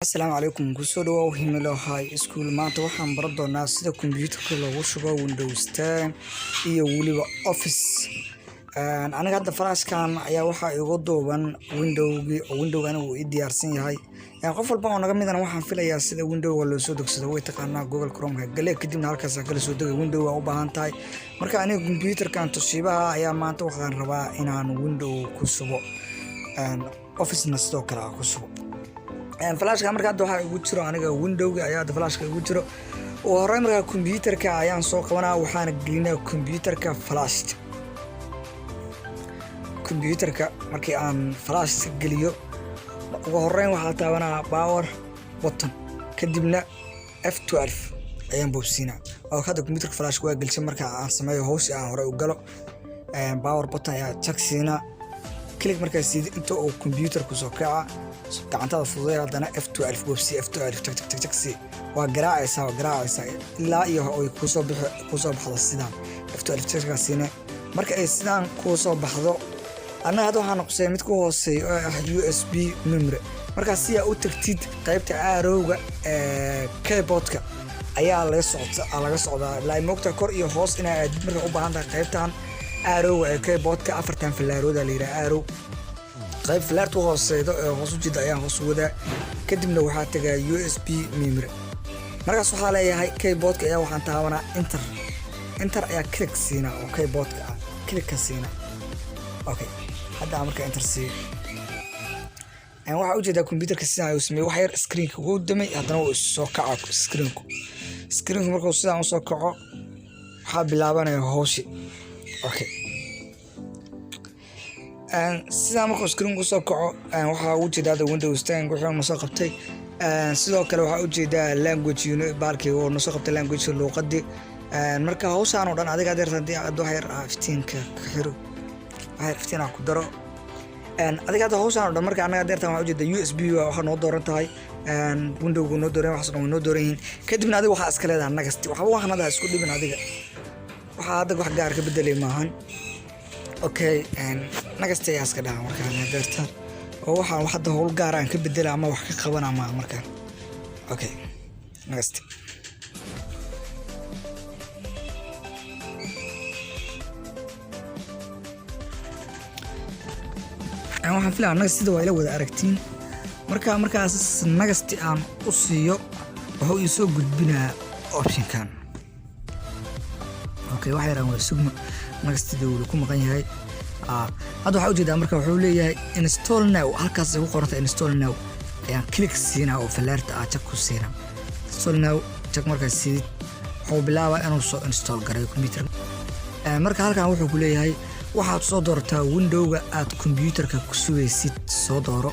Asalaamu calaykum, kusoo dhawow Himilo High School. Maanta waxaan baran doonaa sida kombiyuutarka loogu shubo Windows 10 iyo weliba Office. Aniga hadda flashkan ayaa waxaa igu duuban windowgii, oo windowga aniga uu ii diyaarsan yahay. Qof walba oo naga midana waxaan filayaa sida windowga loo soo degsado way taqaanaa. Google Chrome-ka gale, kadibna halkaas kala soo degay window aa u baahan tahay. Marka aniga kombiyuutarkan Toshibaha ayaa maanta waxaan rabaa inaan window ku shubo, Office-na sidoo kale aan ku shubo flashka. Marka hadda waxaa igu jiro aniga windowga ayaa hadda flashka igu jiro. Ugu horreyn markaa kombiyuutarka ayaan soo qabanaa, waxaana gelinaa kombiyuutarka flash. Kombiyuutarka markii aan flash geliyo, ugu horreyn waxaa taabanaa power button, kadibna F12 ayaan boobsiinaa. Oo hadda kombiyuutarka flash waa gelshay. Marka aan sameeyo hawsha aan hore u galo, power button ayaa jag siinaa. Click markaa siid inta uu kombiyuutarku soo kaca, gacantada fududay, haddana F12 boobsi, F12 jag jag jag jag si. Waa garaacaysaa, waa garaacaysaa ilaa iyo ay kusoo bixi, kusoo baxdo sidaan. F12 jagkaa siine. Marka ay sidaan kusoo baxdo, annaga hadda waxaan noqosay mid ku hooseeya oo ah USB memory. Markaa si aa u tagtid qaybta arrowga ee keyboardka ayaa laga socota, laga socdaa ilaa moogta kor iyo hoos inaa aadid. Markaa u baahan tahay qaybtan arrowga ee keyboardka, afartan fallaarooda la yidhaha arrow, qayb fallaarta u hooseydo ee hoos u jeeda ayaan hoos u wadaa, kadibna waxaa tagaa USB memory. Markaas waxaa leeyahay keyboardka ayaa waxaan taabanaa enter. Enter ayaa click siina oo keyboardka ah click ka siina. Okay, hadda aan markaa enter siiyo, waxaa ujeedaa computerka sidaan ayuu sameeyey. Wax yar screenka wuu damay, haddana wuu soo kaca screenku. Screenku markuu sidaan usoo kaco, waxaa bilaabanaya hawshi. Okay, sidaa markuu screenku usoo kaco, waxaa ujeedaa hadda Windows 10 wuxuu na soo qabtay. Sidoo kale waxaa ujeedaa language baalkii oo na soo qabtay, language, luuqadii. Marka hawshaan oo dhan adiga adeer haddii aad wax yar iftiinka ka xiro, wax yar iftiin aan ku daro adiga hadda hawshaan oo dhan. Marka anaga adeertan waxaa ujeedaa USB waxaa noo dooran tahay, windowgu noo dooran, waxaas dhan way noo dooran yihiin. Kadibna adiga waxaa iska leedahay next. Waxba waxan hadda ha isku dhibin adiga, waxaa hadda wax gaar ka bedelay maahan. Okay, next ayaa iska dhaha. Markaan adeertaan oo waxaan wax hadda howl gaar aan ka bedela ama wax ka qabana maaha markaan. Okay, next. Waxaan filaya next sida waa ila wada aragtiin. Marka markaas next aan u siiyo, wuxuu ii soo gudbinaa optionkan. Okay, wax yaraan waa sugma, nextida wuu ku maqan yahay. Hadda waxaa ujeedaa marka wuxuu leeyahay "install now". Halkaas ay ku qoranta "install now" ayaan click siinaa oo falaarta ah jag ku siinaa. "Install now" jag markaas siidid, wuxuu bilaabaa inuu soo install gareeyo computer. Marka halkan wuxuu ku leeyahay waxaad soo doorataa windowga aad computerka ku sugaysid, soo dooro.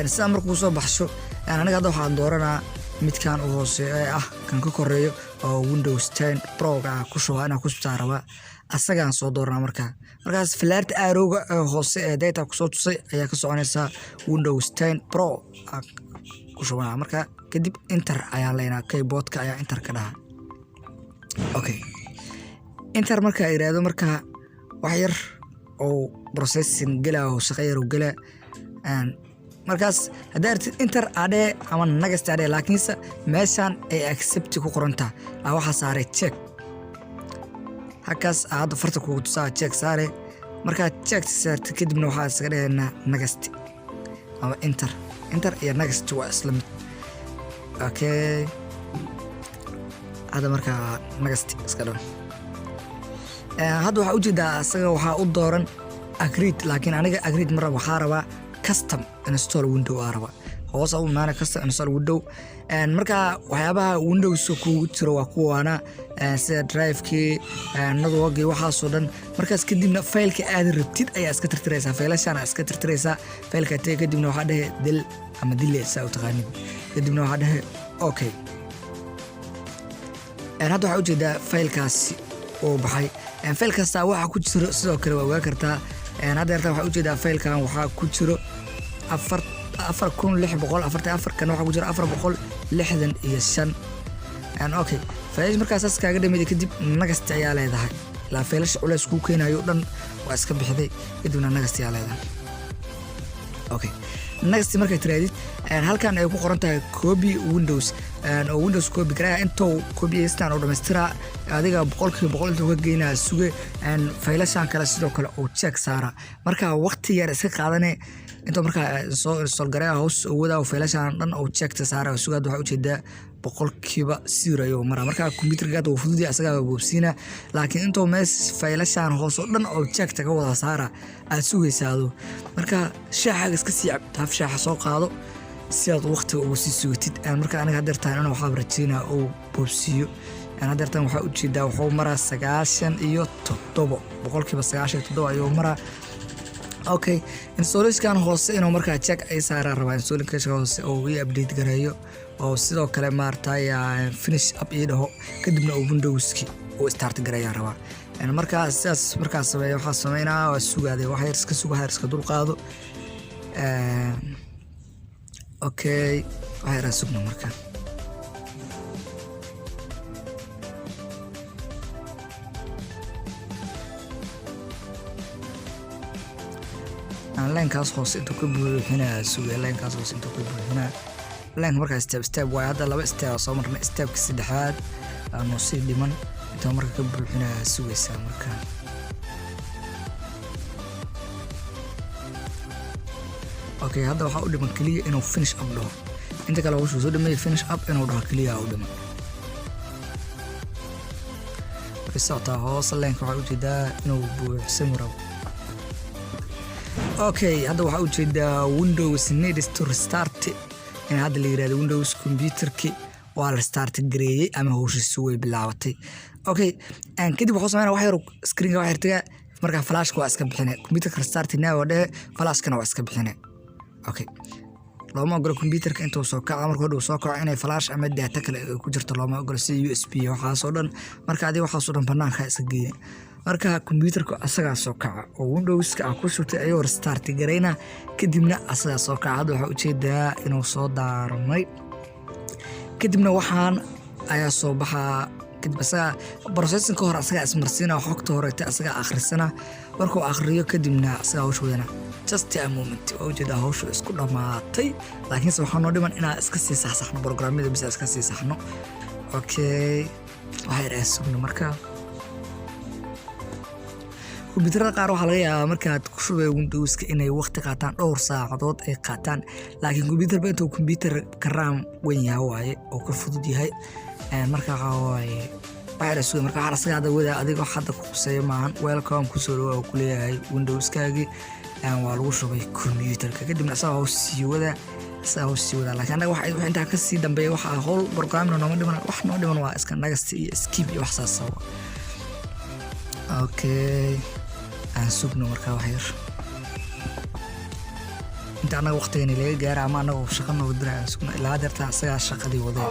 Sidaa markuu soo baxsho, aniga hadda waxaan dooranaa midkan u hooseeyo ee ah kan ka koreeyo oo Windows 10 Pro-ga ah ku shubaa, inaan ku shubtaa rabaa, asagaan soo dooranaa. Markaa markaas falaarta arrowga ee hoose ee data kusoo tusay ayaa ka soconaysaa, Windows 10 Pro ku shubanaa. Marka kadib enter ayaan leynaa, keyboardka ayaa enter ka dhaha. Okay, enter markaa iraahdo, markaa wax yar oo processing gelaa oo shaqo yar oo gelaa. Markaas haddaa artid enter adhee ama next adhee, laakiinse meeshan ay accept ku qorantaa aa waxaa saaray check. Halkaas aa hadda farta kugu tusaa check saare. Markaad check saartid, kadibna waxaa isaga dhigaynaa next ama enter. Enter iyo next waa isla mid. Okay, hadda markaa next iska dhan. Hadda waxaa ujeedaa asaga waxaa u dooran agreed, laakiin aniga agreed ma rabo. Waxaa rabaa custom install window aa rabaa. Hoos u imaana, custom install window. Marka waxyaabaha windows kugu jiro waa kuwaana, sida drivekii, networkii, waxaasoo dhan. Markaas kadibna faylka aad rabtid ayaa iska tirtiraysaa, faylashaan iska tirtiraysaa. Faylka tege, kadibna waxaa dhehe del ama dile saa u taqaanid, kadibna waxaa dhehe okay. Hadda waxaa ujeedaa faylkaasi uu baxay. Fayl kastaa waxa ku jiro sidoo kale waa ogaa kartaa. Hadda yarta waxaa ujeedaa faylkan waxaa ku jiro 4644, kan waxaa ku jiro 465. Okay, faylash markaa saas kaaga dhameeyay, kadib next ayaa leedahay. Ilaa faylasha culeys kuu keenayo dhan waa iska bixday, kadibna next ayaa leedahay. Okay, Next markaad tirahdid, halkan ay ku qoran tahay copy Windows oo Windows copy garaya, intuu copyistan oo dhammaystiraa adiga 100% intuu ka geynaa suge. Faylashan kale sidoo kale uu check saara. Marka waqti yar iska qaadane intuu markaa soo install garaya, hoos u wadaa, faylashan dhan uu checkta saara sugaad. Waxaa ujeedaa 0% ayuu maraa. Marka computerka hadda wuu fudud yahay, asagaa boobsiina, laakiin intuu mees faylashan hoos oo dhan oo checkta ka wada saara aad sugaysaado. Marka shaaxaaga iska sii cab, haaf shaaxa soo qaado si aad waqtiga ugu sii sugatid. Marka aniga hadeertaan inuu waxaa rajeynaa uu boobsiiyo. Hadeertaan waxaa ujeedaa wuxuu maraa 97, 97% ayuu maraa. Okay, installationkan hoose inuu markaa check ay saaraa rabaa, installationka hoose oo ii update gareeyo oo sidoo kale maaragtay finish up ii dhaho, kadibna uu Windowski uu start gareeyaa rabaa. Markaa sidaas markaa sameeyo, waxaa sameynaa waa sugaaday, wax yar iska suga, wax yar iska dul qaado. Okay, wax yar aan sugno. Marka linekaas hoose intuu ka buuxinaa suga, linekaas hoose intuu ka buuxinaa lineka. Markaa step step waaye, hadda laba step soo marnay, stepka saddexaad aanu sii dhiman. Intuu marka ka buuxinaa sugaysaa. Marka okay, hadda waxaa u dhiman keliya inuu finish up dhaho. Inta kale wuxuu soo dhameeyay, finish up inuu dhaho keliya u dhiman. Way socotaa hoose, lineka waxaa ujeedaa inuu buuxsami rabo. Okay, hadda waxaa ujeedaa "Windows needs to restart", in hadda la yirahdo Windows computerki waa la restart gareeyey ama howshiisu way bilaabatay. Okay, kadib wuxuu sameynaa wax yar, screenka wax yar tagaa. Markaa flashka waa iska bixine, computerka restart now dhehe, flashkana waa iska bixine. Okay, looma ogolo computerka intuu soo kaco, marka hodhow soo kaco, inay flash ama data kale ay ku jirto looma ogolo, sida USB waxaasoo dhan. Marka adiga waxaasoo dhan banaanka iska geeya. Marka computerka asagaa soo kaca oo Windowska aa ku shubtay ayuu restart garayna, kadibna asagaa soo kaca. Hadda waxaa ujeedaa inuu soo daarmay, kadibna waxaan ayaa soo baxaa. Kadib asagaa processing ka hor asagaa ismarsiina, xogta horeyta asagaa akhrisana. Markuu akhriyo kadibna asagaa hawsha wadana. Just a moment, waa ujeedaa hawshu isku dhammaatay, laakiinse waxaa noo dhiman inaan iska sii saxsaxno programyada, bisa iska sii saxno. Okay, waxaa yar aan sugno. Marka kombiyuutarada qaar waxaa laga yaabaa markaad ku shubay Windowska inay waqti qaataan, dhowr saacadood ay qaataan, laakiin kombiyuutarba intuu kombiyuutar ka RAM weyn yahay waaye oo ka fudud yahay. Marka waxaa waaye waxaa la sugay. Marka waxaa asaga hadda wadaa, adiga wax hadda ku quseeyo maahan. Welcome, kusoo dhawaa uu kuleeyahay, Windowskaagii waa lagu shubay kombiyuutarka. Kadibna asaga hoos sii wadaa, asaga hoos sii wadaa, laakiin annaga wax intaa ka sii dambeeya waxa howl programna nooma dhiman. Wax noo dhiman waa iska next iyo skip iyo wax saas. Okay, aan sugno markaa wax yar inta annaga waqtigani laga gaara ama annaga shaqa nooga dira aan sugno. Ilaa hadeerta asagaa shaqadii wadee.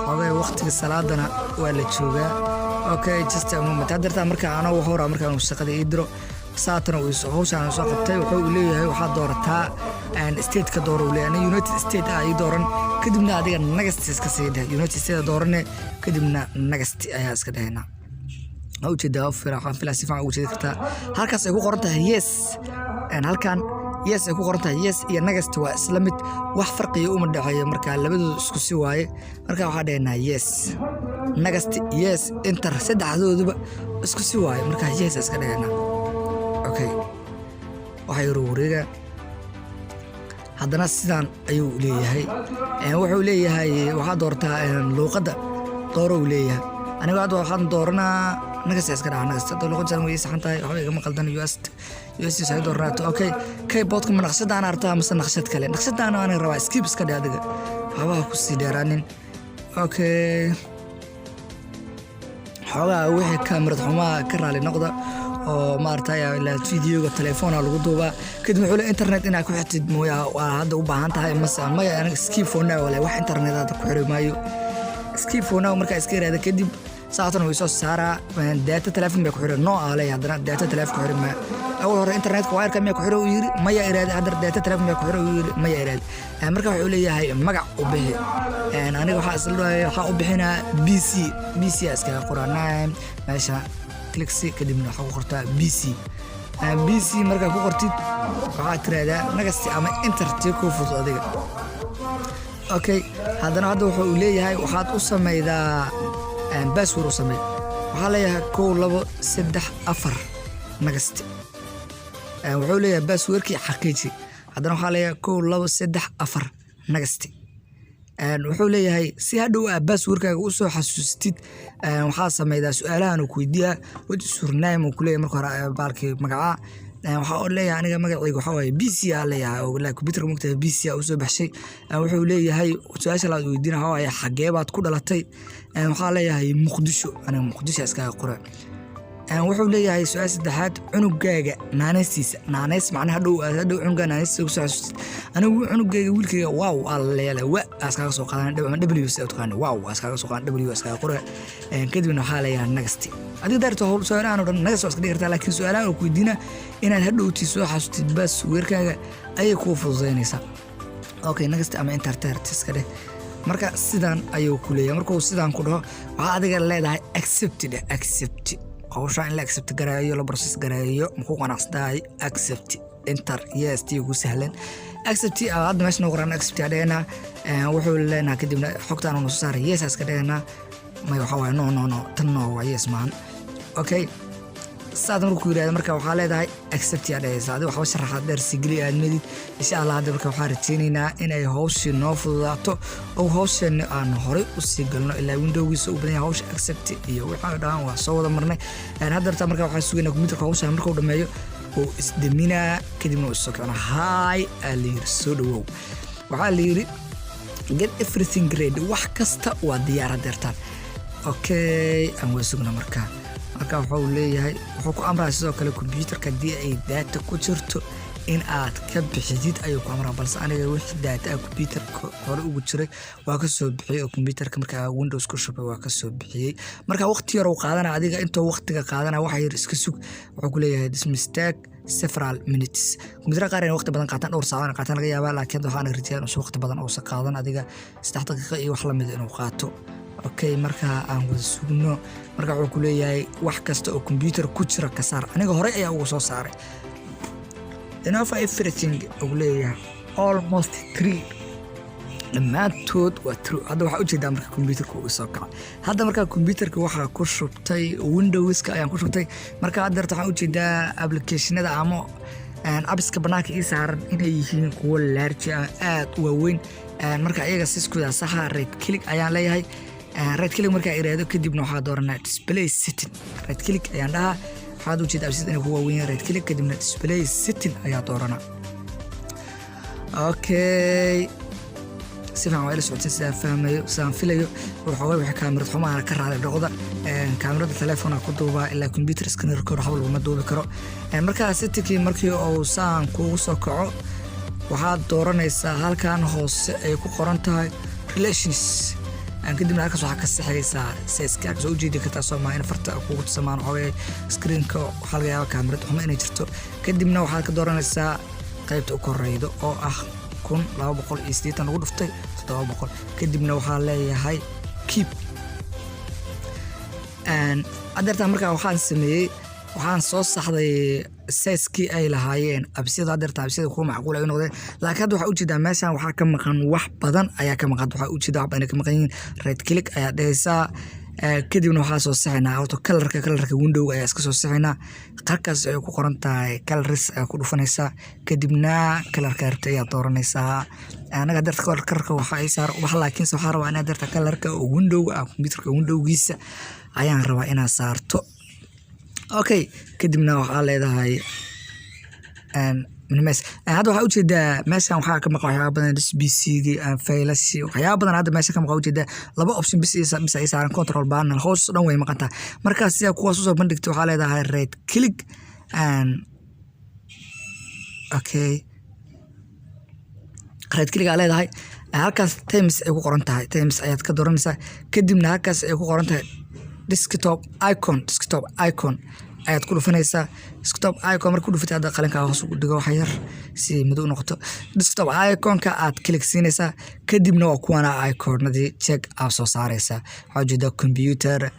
Xogay waqtiga salaadana waa la joogaa. Okay, just a moment. Hadeerta marka anagu hora marka uu shaqada ii diro, saatana uu hawshaan soo qabtay, wuxuu uu leeyahay waxaad doorataa stateka dooro uu leeyahay. United State ah ii dooran. Kadibna adiga next iska sii dheh, United State doorane, kadibna next ayaa iska dhehaynaa. Waa ujeedaa, waxaan filaa si fiican ugu jeedi kartaa halkaas ay ku qoran tahay yes. Halkan yes ay ku qoran tahay, yes iyo next waa isla mid, wax farqiya uma dhexeeyo. Marka labadoodu isku si waaye. Marka waxaa dhehaynaa yes, next, yes, enter, saddexdooduba isku si waaye. Marka yes iska dhehaynaa. Okay, waxaa yaroo wareega haddana sidaan ayuu leeyahay. Wuxuu leeyahay waxaad doortaa luuqadda dooro uu leeyahay. Aniga hadda waxaan dooranaa next iska dhaca, next. Hadda luuqadda way ii saxan tahay, waxba igama qaldan. US US ay dooranaato. Okay, keyboardka ma naqshadaan artaa mase naqshad kale? Naqshadaan aniga rabaa, skip iska dhe, adiga waxbaha ku sii dheeraanin. Okay, xoogaha wixii kaamirad xumaha ka raali noqda oo maaragtay ilaa videoga telefoona lagu duubaa. Kadib wuxuu leeyahay internet inaad ku xirtid mooya waa hadda u baahan tahay mase maya? Aniga skip for now wale, wax internet hadda ku xiri maayo, skip for now. Markaa iska yiraahda kadib saatan way soo saaraa, data telefoon bay ku xiran, no aa leeyahay. Haddana data telefoon ku xiran ma awal hore internetka wireka miyaa ku xiran uu yiri, maya iraade. Haddana data telefoon miyaa ku xiran uu yiri, maya iraade. Marka wuxuu leeyahay magac u bixi. Aniga waxaa isla dhahay waxaa u bixinaa PC. PC aa iskaga qoraa name meesha, click kadibna waxaa ku qortaa PC. PC markaa ku qortid, waxaad tiraahdaa next ama enter, tii kuu fudud adiga. Okay, haddana hadda wuxuu uu leeyahay waxaad u sameydaa password u samey. Waxaa leeyahay 1, 2, 3, 4, next. Wuxuu leeyahay passwordkii xaqiiji. Haddana waxaa leeyahay 1, 2, 3, 4, next. Wuxuu leeyahay si hadhow aa passwordkaaga usoo xasuustid, waxaa sameydaa su-aalahan uu ku weydiiyaa. "What is your name?" uu kuleeyahay. Marka hore baalkii magacaa waxaa oo leeyahay aniga magacayga waxaa waaye PC aa leeyahay, oo la computerka mogtahay PC aa usoo baxshay. Wuxuu leeyahay su-aasha labaad weydiina waxaa waaye xagee baad ku dhalatay? Waxaa leeyahay Muqdisho, aniga Muqdisho iskaga qora. Wuxuu leeyahay su-aal saddexaad, cunugaaga naaneystiisa, naaneys macnaha hadhow cunugaa naaneystiisa kusoo xasuustid. Anigu cunugayga, wiilkayga wow aa leeyahay, wa aa iskaga soo qaadan ama W si taqaani, wow aa iskaga soo qaadan, W iskaga qora. Kadibna waxaa leeyahay next. Adiga daarto howl su-aalahan oo dhan next waa iska dhigi kartaa, laakiin su-aalahan oo ku weydiina inaad hadhowtii soo xasuustid passwordkaaga ayay kuu fududaynaysaa. Okay, next ama enter iska dheh. Marka sidan ayuu ku leeyahay. Markuu sidan ku dhaho, waxaa adiga leedahay accept dheh. Accept hawshaa in la accept gareeyo, la process gareeyo, maku qanacsantahay? Accept, enter, yes, tii ugu sahlan accept. Hadda meesha noo qoran accept aa dheganaa. Wuxuu leenaha kadibna xogtaan uu soo saaray yes iska dheganaa. May, waxaa waaye no, no, no, tan no waa yes maahan. Okay, saad markuu ku yirahdo, marka waxaa leedahay accept yaa dhehaysa. Adiga waxba sharaxaad dheer sigeli aad medid, insha Allah. Hadda marka waxaan rajaynaynaa inay hawshii noo fududaato oo hawsheena aan horey usii galno, ilaa windowgiisa u badan yahay hawsha accept iyo waxaa dhahan waa soo wada marnay. Hadda rabtaa marka waxaan sugaynaa computerka hawsha markuu dhameeyo oo isdeminaa, kadibna uu isoo kicina. "Hi" aa la yiri, soo dhawow. Waxaa la yiri "Get everything ready", wax kasta waa diyaar hadeertaan. Okay, aan waa sugna. Marka wuxuu leeyahay, wuxuu ku amraa sidoo kale computerka haddii ay data ku jirto in aad ka bixidid ayuu ku amraa, balse aniga wixii data ah computerka hore ugu jiray waa ka soo bixiyey, oo computerka markaa Windows ku shubay waa ka soo bixiyey. Marka waqti yar uu qaadana, adiga intuu waqtiga qaadana waxa yar iska sug. Wuxuu ku leeyahay "This may take several minutes". Computer qaar inay waqti badan qaataan, dhowr saacadood qaataan laga yaabaa, laakiin waxaan rajayaan inuu waqti badan uusan qaadan, adiga 3 daqiiqo iyo wax lamid inuu qaato. Okay, marka aan wada sugno. Marka wuxuu ku leeyahay wax kasta oo computer ku jira ka saar. Aniga horey ayaa ugu soo saaray. "Enough everything" uu leeyahay, almost three, dhammaantood waa true. Hadda waxaa ujeedaa marka computerka uu soo kaca. Hadda markaa computerka waxaa ku shubtay Windowska ayaan ku shubtay. Marka hadda waxaan ujeedaa applicationada ama appska banaanka ii saaran inay yihiin kuwo large ah, aad u waaweyn. Marka iyaga siskooda saxa right click ayaan leeyahay. Right click markaa iraahdo, kadibna waxaa dooranaa display setting. Right click ayaan dhahaa. Waxaad ujeeda appsida inay ku waaweyn yahay. Right click, kadibna display setting ayaa dooranaa. Okay, si fiican waa ila socotay sidaan fahmayo, sidaan filayo. Waxoogaa wixii kaamirad xumaha ka raali noqda. Kaamirada telefoona ku duubaa, ilaa computer screen record waxba laguma duubi karo. Markaa settingkii markii uu saan kuugu soo kaco, waxaad dooranaysaa halkan hoose ay ku qoran tahay relations. Kadibna halkaas waxaa ka sixaysaa sizeka. Halkaas waa ujeedi kartaa soomaa in farta kugu tusamaan. Waxaa screenka waxaa laga yaabaa kaamirad xumo inay jirto. Kadibna waxaad ka dooranaysaa qaybta u koreydo oo ah 1280 lagu dhuftay 700. Kadibna waxaa leeyahay keep. Adeertaa markaa waxaan sameeyey, waxaan soo saxday sizekii ay lahaayeen appsyada. Adeerta appsyada kuwa macquul ay noqdeen, laakiin hadda waxaa ujeedaa meeshan waxaa ka maqan, wax badan ayaa ka maqan. Waxaa ujeedaa wax badan ay ka maqan yihiin. Right click ayaa dhehaysaa. Kadibna waxaa soo saxaynaa horta colorka windowga ayaa iska soo saxaynaa. Halkaas ay ku qoran tahay colors ayaa ku dhufanaysaa, kadibna colorka rabta ayaa dooranaysaa. Anaga darta colorka waxaa ay saar wax, laakiinse waxaa rabaa inaa darta colorka oo windowga ah, computerka windowgiisa ayaan rabaa inaan saarto. Okay, kadibna waxaa leedahay minimize. Hadda waxaa ujeedaa meeshan waxaa ka maqan waxyaaba badan, PC-gii, faylashi, waxyaaba badan hadda meesha ka maqan ujeedaa. Laba option bis ay saaran, control panel, hoos dhan way maqan tahay. Markaas sidaa kuwaas usoo bandhigtay, waxaa leedahay right click and okay, right click aa leedahay. Halkaas themes ay ku qoran tahay, themes ayaad ka dooranaysaa. Kadibna halkaas ay ku qoran tahay desktop icon, desktop icon ayaad ku dhufanaysaa. Desktop icon marka ku dhufatay, hadda qalinkaa hoos ugu dhigo wax yar si madow noqoto. Desktop iconka aad click siinaysaa, kadibna waa kuwana iconadii check aad soo saaraysaa. Waxaa ujeedaa computer,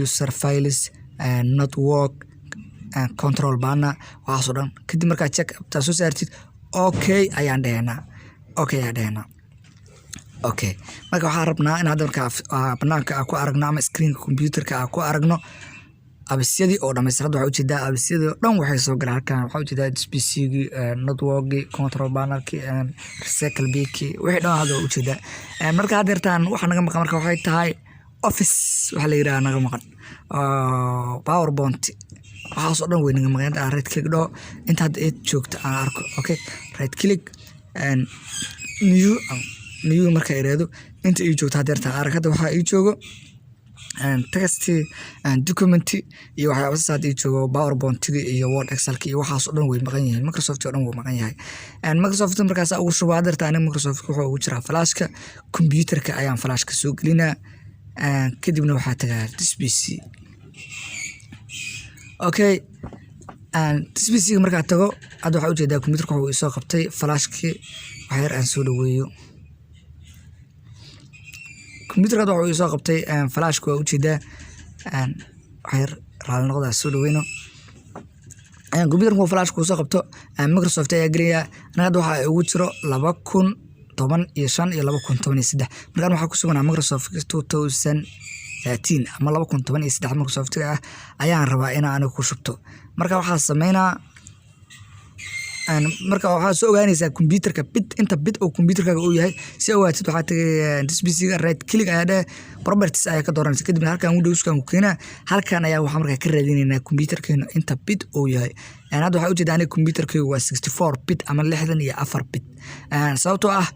user, files, network. Control panel, waxaasoo dhan. Kadib markaa check taa soo saartid, okay ayaan dhehenaa, okay ayaan dhehenaa. Okay, marka waxaan rabnaa in hadda markaa banaanka aan ku aragno ama screenka computerka aan ku aragno appsyadii oo dhamaystiran. Hadda waxaa ujeedaa appsyadii oo dhan waxay soo galeen halkan. Waxaa ujeedaa PC-gii, networkii, control panelkii, recycle binkii, wixii dhan hadda waa ujeedaa. Marka hadda yartaan waxa naga maqan marka waxay tahay Office waxa la yidhaha naga maqan, PowerPoint, waxaas oo dhan way naga maqan. Aan right click dhaho, inta hadda ay joogto aan arko. Okay, right click, new, new marka iraahdo, inta ii joogto hadda yartaan arag. Hadda waxaa ii joogo text, document iyo waxyaaba saas hadda ii joogo. PowerPointiga iyo Word, Excelka iyo waxaas oo dhan way maqan yihiin. Microsoft oo dhan wuu maqan yahay. Microsoft markaas ugu shubo hadda yartaan aniga Microsoft wuxuu ugu jiraa flashka computerka ayaan flashka soo gelinaa. Kadibna waxaa tagaa this PC. Okay, this PC markaa tago, hadda waxaa ujeedaa computerka wuxuu isoo qabtay flashkii. Wax yar aan soo dhaweeyo computerka. Hadda wuxuu isoo qabtay flashka, waa ujeedaa. Wax yar raali noqda, soo dhaweyno computerka. Markuu flashka uu soo qabto, Microsoft ayaa gelaya. Aniga hadda waxaa ugu jiro 2015 iyo 2013. Markaan waxaa ku suganaa Microsoft 2013 ama 2013 Microsoftga ah ayaan rabaa inaan aniga ku shubto. Marka waxaa sameynaa, marka waxaa soo ogaanaysaa computerka bit, inta bit oo computerkaaga uu yahay. Si ogaatid, waxaa tagay this PC-ga, right click ayaa dheh, properties ayaa ka dooranaysa. Kadibna halkan Windowskan ku keenaa. Halkan ayaa waxaa markaa ka raadinaynaa computerkeena inta bit uu yahay. Hadda waxaa ujeeda aniga computerkeygu waa 64 bit ama 64 bit, sababtoo ah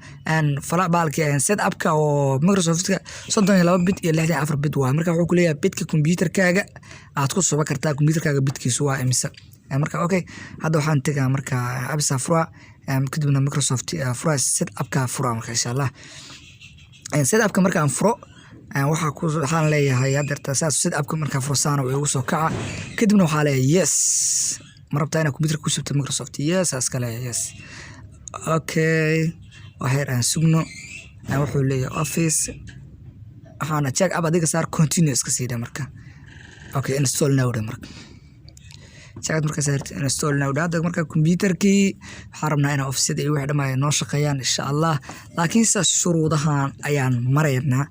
baalki set upka oo Microsoftka 32 bit iyo 64 bit waa. Marka wuxuu kuleeyahay bitka computerkaaga aad ku suban kartaa, computerkaaga bitkiisu waa imisa. Marka okay, hadda waxaan tegaa marka appsa fura, kadibna Microsoft fura, set upka fura. Marka insha Allah set upka markaan furo, waxaa ku waxaan leeyahay hadeerta saas. Set upka markaan furo, saana uu igu soo kaca. Kadibna waxaa leeyahay yes. Ma rabtaa inaad computerka ku shubto Microsoft? Yes, iska leeyahay, yes. Okay, wax yar aan sugno. Wuxuu leeyahay Office, waxaana check up adiga saar, continue iska sii dhe. Marka okay, install now dhe. Marka check marka saartid, install now dhe. Hadda marka computerkii waxaan rabnaa inaan office iyo wixii dhammaay noo shaqeeyaan insha Allah, laakiin sidaas shuruudahan ayaan maraynaa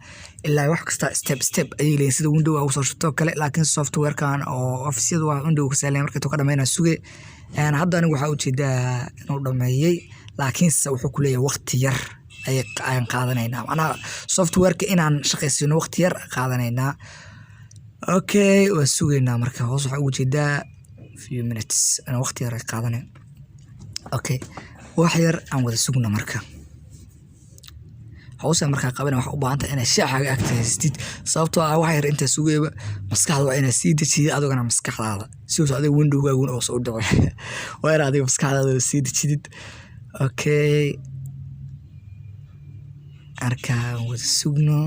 ilaa wax kasta step step ayay leeyihin, sida Window ugu soo shubto kale. Laakiin softwarekan oo office-yadu waa Window ka sahlan. Marka intuu ka dhameynaa suge. Hadda anigu waxaa ujeedaa inuu dhameeyey, laakiinse wuxuu ku leeyahay waqti yar ayaan qaadanaynaa, macnaha softwareka inaan shaqaysiino waqti yar qaadanaynaa. Okay, waa sugaynaa. Marka hoos waxaa ugu jeedaa few minutes inaan waqti yar ay qaadanay. Okay, wax yar aan wada sugno. Marka hawsha markaa qabana, waxaa u baahan tahay inaad shaaxaaga agta haystid, sababtoo ah wax yar intaa sugayba maskaxda waa inaad sii dejidid. Adigana maskaxdaada si uusan adiga windowgaaguna uusan u dhicin, waa inaad adiga maskaxdaada sii dejidid. Okay, markaan wada sugno.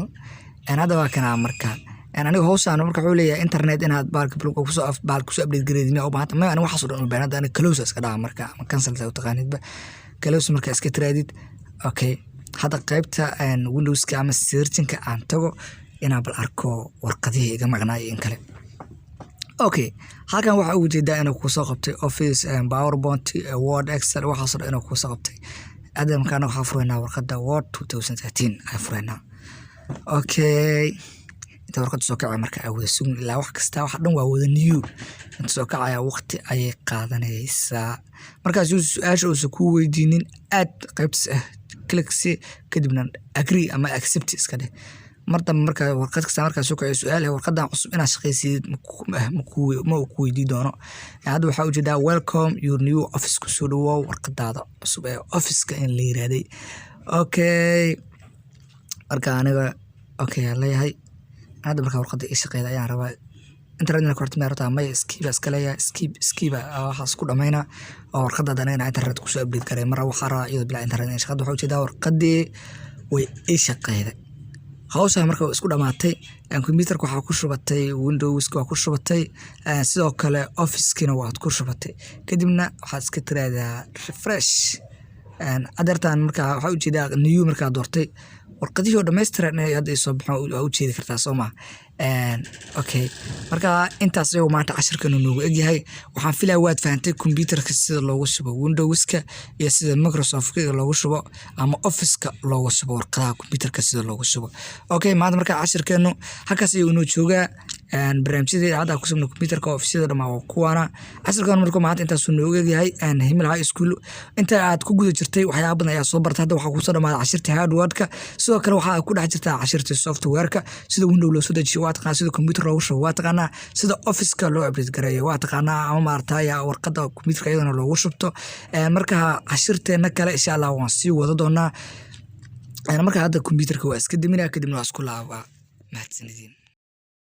Hadda waa kanaa. Marka aniga hawshaan marka wuxuu leeyahay internet inaad baalka kusoo baal kusoo update gareedid miyaa u baahanta? Maya, aniga waxaas oo dhan uma baahna. Hadda aniga close iska dhaha marka, ama cancel saa u taqaanidba, close marka iska tiraadid. Okay, hadda qaybta Windowska ama searchinka aan tago inaan bal arko warqadihii iga maqnaay in kale. Okay, halkan waxaa ugu jeedaa inuu kusoo qabtay Office, PowerPoint, Word, Excel, waxaasoo dhan inuu kusoo qabtay. Hadda markaana waxaa fureynaa warqadda Word 2013 ayaa fureynaa. Okay, inta warqadda soo kacaya marka aa wada sugin, ilaa wax kasta waxa dhan waa wada new. Inta soo kacaya waqti ayay qaadanaysaa. Markaas su-aasha uusan kuu weydiinin, aad qaybtas ah click si, kadibna agree ama accept iska dheh. Mar dambe marka warqad kasta markaa soo kaciyo su-aal ah warqadan cusub inaad shaqaysidid ma uu ku weydii doono. Hadda waxaa ujeedaa "Welcome your new Office", kusoo dhawow warqadaada cusub ee officeka in la yiraahday. Okay, marka aniga okay aan leeyahay. Hadda marka warqadda ii shaqeyda ayaan rabaa. Internet horta ma rabtaa? Maya, skip iska leeyahay, skip, skip waxaas ku dhameynaa oo warqadda aniga internet kusoo update garay mar waxaa rabaa iyadoo bilaa internet in shaqada. Waxaa ujeedaa warqaddii way ii shaqeyday. Hawsha marka way isku dhamaatay. Computerka waxaa ku shubatay Windowska waa ku shubatay, sidoo kale Officekina waad ku shubatay. Kadibna waxaad iska tiraahdaa refresh. Adeertan marka waxaa ujeedaa new markaa doortay, warqadihii oo dhammaystiran inay hadda soo baxaan waa ujeedi kartaa, soo maha? Okay, marka intaas ayuu maanta cashirkan noogu egyahay. Waxaan filaya waad fahantay computerka sida loogu shubo Windowska iyo sida Microsoft loogu shubo ama Officeka loogu shubo, warqadaha computerka sida loogu shubo. Okay, maanta marka cashirkeenu halkaas ayuu inoo joogaa. Barnaamijyada hadda ku shubno computerka, officyada dhamaa waa kuwaana. Cashirkan marka maanta intaasuu noogu egyahay. Himil High School, inta aad ku guda jirtay waxyaaba badan ayaa soo bartay. Hadda waxaa kusoo dhamaaday cashirtii hardwareka. Sidoo kale waxaa ku dhex jirtaa cashirtii softwareka. Sida Window loo soo dejiyo waa taqaanaa, sida computer loogu shubo waa taqaanaa, sida Officeka loo update gareeyo waa taqaanaa, ama maaragtay warqadda computerka iyadana loogu shubto. Marka cashirteena kale, insha Allah, waan sii wada doonaa. Marka hadda computerka waa iska deminaa, kadibna waa isku laabaa. Mahadsanidin.